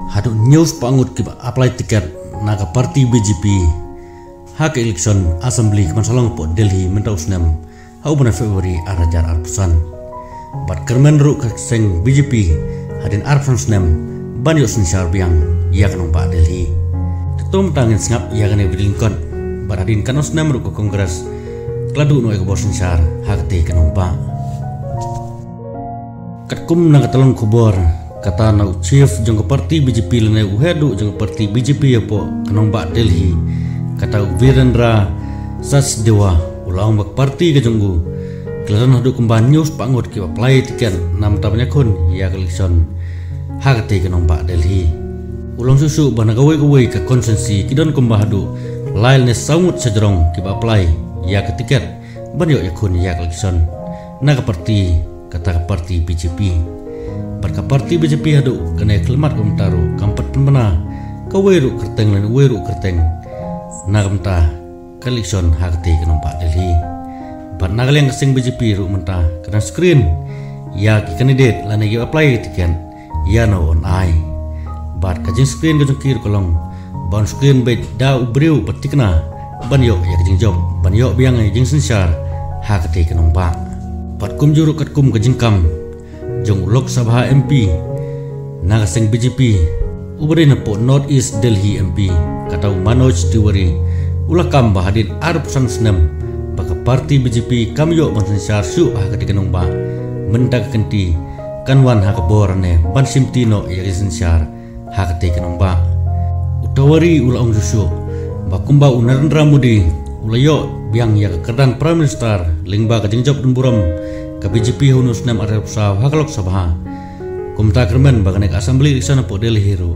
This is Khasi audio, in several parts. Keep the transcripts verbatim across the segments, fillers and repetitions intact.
Haduh hynñiew spah ngut kiba apply ticket na ka party B J P ha ka election Assembly ka ban sa long hapoh Delhi mynta u snem ha u bnai February ar hajar arphew san. Bad kyrmen ruh ka seng B J P hadien arphew san snem ban ïoh synshar biang ïa ka nongbah Delhi. Te to mynta ngin sngap ïa kane ka video lyngkot bad hadien katno snem ruh ka Congress ka la duh noh ïa ka bor synshar ha katei ka nongbah. Katkum na ka tyllong khubor, kata na u chief jong ka party B J P lane u heh duh jong ka party B J P hapoh ka nongbah Delhi, kata u Virendra Sachdewa, u la ong ba ka party ka jong u ka la don haduh kumba hynñiew spah ngut kiba apply ticket namar ban ïakhun ïa ka election ha katei ka nongbah Delhi. U la ong shuh shuh ba na kawei kawei ka constituency ki don kumba haduh lai lane saw ngut shajrong kiba apply ïa ka ticket ban ïoh ïakhun ïa ka election na ka party, kata ka party B J P. Bad ka party B J P haduh kane ka khyllipmat ka mynta ruh kam pat pynbna kawei ruh kyrteng lane uwei ruh kyrteng na ka bynta ka election ha katei ka nongbah Delhi. Bad na ka liang ka seng B J P ruh mynta ka dang screen ïa ki candidate lane kiba apply ïa ka ticket ïa no yn ai. Bad ka jingscreen ka jong ki ruh ka long ba yn screen beit da u briew ba thikna ban ïoh ïa ka jingjop, ban ïoh biang ïa ka jingsynshar ha katei ka nongbah. Bad kumjuh ruh katkum ka jingkam jong u Lok Sabha M P na ka seng B J P, uba dei napoh North East Delhi M P, kata u Manoj Tiwari, u la kam ba hadien arphew san snem ba ka party B J P kam ïoh ban synshar shuh ha katei ka nongbah, mynta ka kynti kan wan ha ka bor ne ban shimti noh ïa ka jingsynshar ha katei ka nongbah. U Tiwari u la ong shuh shuh ba kumba u Narendra Modi u la ïoh biang ïa ka kyrdan Prime Minister lyngba ka jingjop donburom ka B J P ha une u snem ar hajar arphew saw ha ka Lok Sabha, kumta kyrmen ba kane ka Assembly election hapoh Delhi ruh,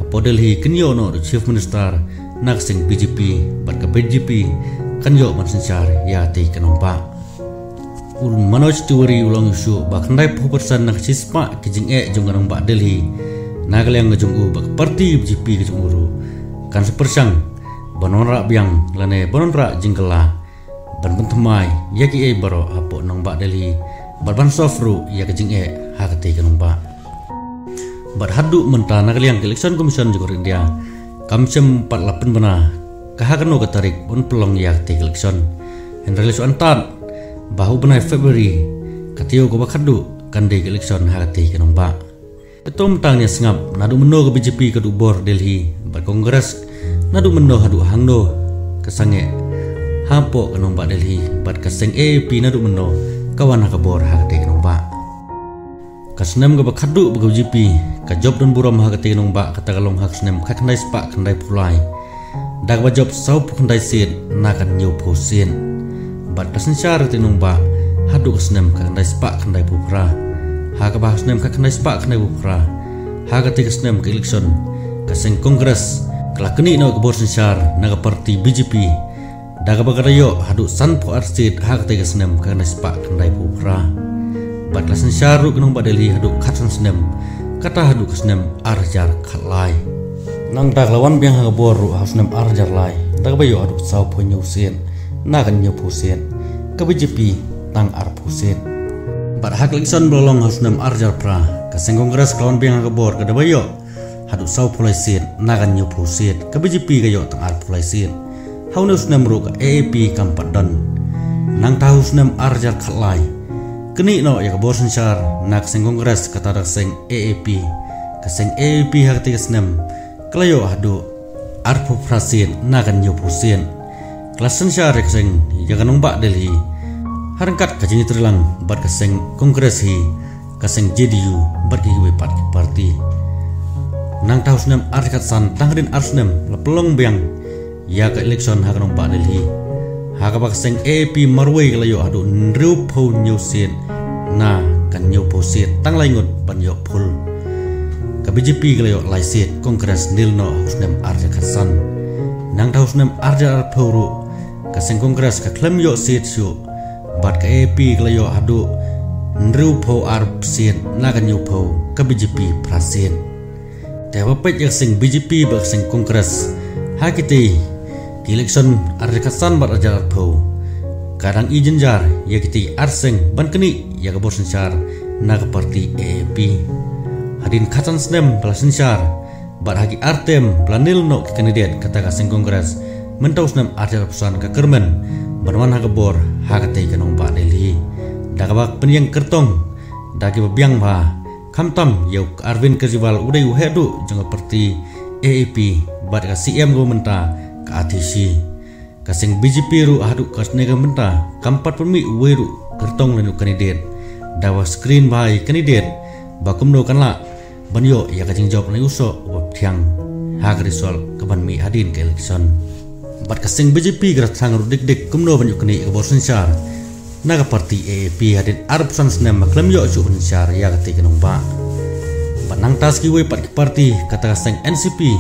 hapoh Delhi kin ïoh noh da u Chief Minister na ka seng B J P, bad ka B J P kan ïoh ban synshar ïa katei ka nongbah. U Manoj Tiwari u la ong shuh ba khyndaiphew percent na ka shispah ki jingeh jong ka nongbah Delhi na ka liang ka jong u bad ka party B J P ka jong u ruh kan sa pyrshang ban wanrah biang lane ban wanrah jingkylla ban pynthymmai ïa kiei baroh hapoh nongbah Delhi bad ban solve ruh ïa ka jingeh ha katei ka nongbah. Bad haduh mynta na ka liang ka Election Commission jong ka India kam shym pat la pynbna ka ha kano ka tarik ban pynlong ïa katei ka election. Hynrei la shu antad ba ha u bnai February, ka taïew kaba khatduh, kan dei ka election ha katei ka nongbah. Te to mynta ngin ïa sngap naduh mynno ka B J P ka duh bor Delhi bad Congress, naduh mynno haduh hangno ka sangeh hapoh ka nongbah Delhi, bad ka seng A A P naduh mynno ka wan ha ka bor ha katei ka nongbah. Ka snem kaba khatduh ba ka B J P ka jop donburom ha katei ka nongbah, kata ka long ha ka snem khatkhyndai spah khyndaiphew lai, da kaba jop sawphew khyndai seat na ka hynñiewphew seat. Bad ka synshar katei ka nongbah haduh ka snem khatkhyndai spah khyndaiphew phra, ha kaba ha ka snem khatkhyndai spah khyndaiphew phra, ha katei ka snem ka election, ka seng Congress ka la knieh noh ka bor synshar na ka party B J P, da kaba ka la ïoh haduh sanphew ar seat ha katei ka snem khatkhyndai spah khyndaiphew phra. Bad ka la synshar ruh ka nongbah Delhi haduh khatsan snem, kata haduh ka snem ar hajar khatlai. Nangta ka la wan biang ha ka bor ruh ha u snem ar hajar lai, da kaba ïoh haduh sawphew hynñiew seat na ka hynñiewphew seat, ka B J P tang arphew seat. Bad ha ka election ba la long ha u snem ar hajar phra, ka seng Congress ka la wan biang ha ka bor ka da ba ïoh haduh sawphew lai seat na ka hynñiewphew seat, ka B J P ka ïoh tang arphew lai seat. Ha une u snem ruh ka A A P kam pat don. Nangta ha u snem ar hajar khatlai, knieh noh ïa ka bor synshar na ka seng Congress kata da ka seng A A P, ka seng A A P ha katei ka snem ka la ïoh haduh arphew phra seat na ka hynñiewphew seat. Ka la synshar ïa ka seng, ïa ka nongbah Delhi ha ryngkat ka jingïatreilang bad ka seng Congress hi, ka seng J D U bad kiwei pat ki party. Nangta ha u snem ar hajar khatsan, tang hadien ar snem la pynlong biang ïa ka election ha ka nongbah Delhi, ha kaba ka seng A A P marwei ka la ïoh haduh hynriewphew hynñiew seat na ka hynñiewphew seat, tang lai ngut ban ïoh full. Ka B J P ka la ïoh lai seat, Congress nil noh ha u snem ar hajar khatsan. Nangta ha u snem ar hajar arphew ruh, ka seng Congress ka khlem ïoh seat shuh, bad ka A A P ka la ïoh haduh hynriewphew ar seat na ka hynñiewphew, ka B J P phra seat. Te haba peit ïa ka seng B J P bad ka seng Congress ha kitei ki election ar hajar khatsan bad ar hajar arphew, ka dang i jynjar ïa kitei ar seng ban knieh ïa ka bor synshar na ka party A A P. Hadien khatsan snem ba la synshar bad ha ki ar term ba la nil noh ki kandidet kata ka seng Congress, mynta u snem arhajar arphew san ka kyrmen ban wan ha ka bor ha katei ka nongbah Delhi da kaba pynïeng kyrtong da kiba biang bha, khamtam ïa u Arvind Kejriwal u dei u heh duh jong ka parti A A P bad ka C M kaba mynta ka Atishi. Ka seng B J P ruh haduh ka snem ka mynta kam pat pynmih uwei ruh kyrtong lane u kandidet da kaba screen bha ïa ki kandidet ba kumno kan lah ban ïoh ïa ka jingjop lane u soh uba pdiang ha ka result kaban mih hadien ka election. Bad ka seng B J P ka la thrang ruh dik dik kumno ban ïoh knieh ïa ka bor synshar na ka parti A A P hadien arphew san snem ba khlem ïoh shuh ban synshar ïa katei ka nongbah. Bad nangta sa kiwei pat ki parti kata ka seng N C P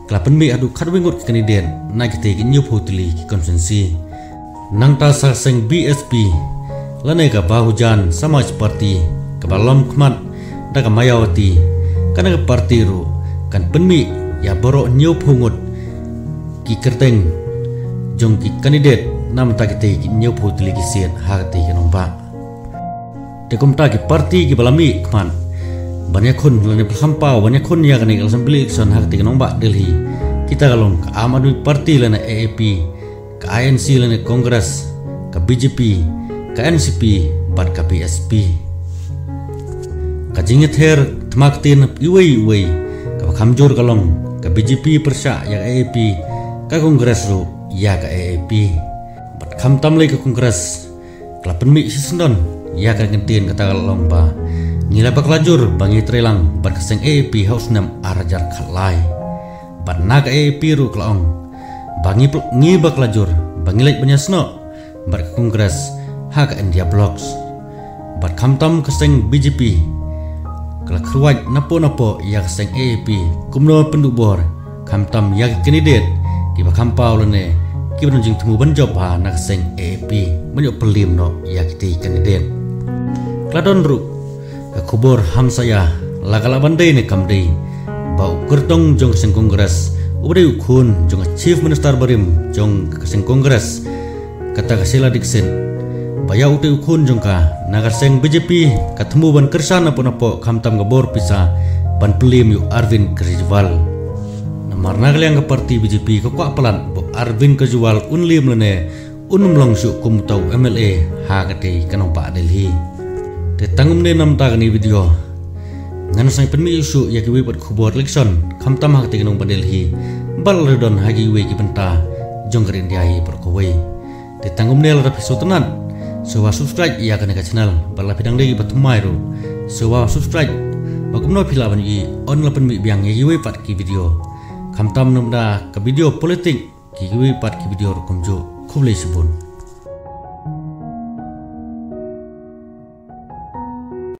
ka la pynmih haduh khatwei ngut ki kandidet na kitei ki hynñiewphew tylli ki constituency. Nangta sa seng B S P lane ka Bahujan Samaj Party kaba la lom khmat da ka Mayawati, kane ka parti ruh kan pynmih ïa baroh hynñiewphew ngut ki kyrteng jong ki kandidet na bynta kitei ki hynñiewphew tylli ki seat ha katei ka nongbah. Te kumta ki parti kiba la mih khmat ban ïakhun lane ba la kham paw ban ïakhun ïa kane ka assembly election ha katei ka nongbah Delhi, kita ka long ka Aam Aadmi Party lane A A P, ka I N C lane Congress, ka B J P, ka N C P bad ka B S P. Ka jingïather thma ktien iwei iwei kaba kham jur ka long ka B J P pyrshah ïa ka A A P, ka Congress ruh ïa ka A A P. Bad khamtam lei ka Congress ka la pynmih shisyndon ïa ka kyntien kata ka la long ba ngi la bakla jur ba ngi trei lang bad ka seng A A P ha u snem arhajar khatlai. Bad na ka A A P ruh ka la ong ba ngi pl- ngi bakla jur ba ngi leit ban ïasnoh bad ka Congress ha ka India Bloc. Bad khamtam ka seng B J P ka la kyrwat napoh napoh ïa ka seng A A P kumno pynduh bor, khamtam ïa ki kandidet kiba kham paw lane kiba don jingthmu ban jop ha na ka seng A A P ban ïoh pynliem noh ïa kitei ki kandidet. Ka la don ruh ka khubor hamsaia, la ka lah ban dei ne kam dei ba u kyrtong jong ka seng Congress uba dei u khun jong ka Chief Minister barim jong ka seng Congress, kata ka Sheila Dikshit, ba ïa utei u khun jong ka na ka seng B J P ka thmu ban kyrshan napoh napoh khamtam ka bor pisa ban pynliem ïa u Arvind Kejriwal. Namar na ka liang ka parti B J P ka kwah palat ba u Arvind Kejriwal un liem lane un ym long shuh kum uta u M L A ha katei ka nongbah Delhi. Te tang kumne namar kane ka video ngan sa pynmih shuh ïa kiwei pat khubor election khamtam ha katei ka nongbah Delhi, bad la don ha kiwei ki bynta jong ka ri India hi baroh kawei. Te tang kumne, lada phi sngewtynnat, sngewbha subscribe ïa kane ka channel, bad lada phi dang dei ba thymmai ruh, sngewbha subscribe ba kumno phi lah ban ïohi yn la pynmih biang ïa kiwei pat ki video, khamtam namar ka video politik, kiwei pat ki video ruh kumjuh. Khublei shibun.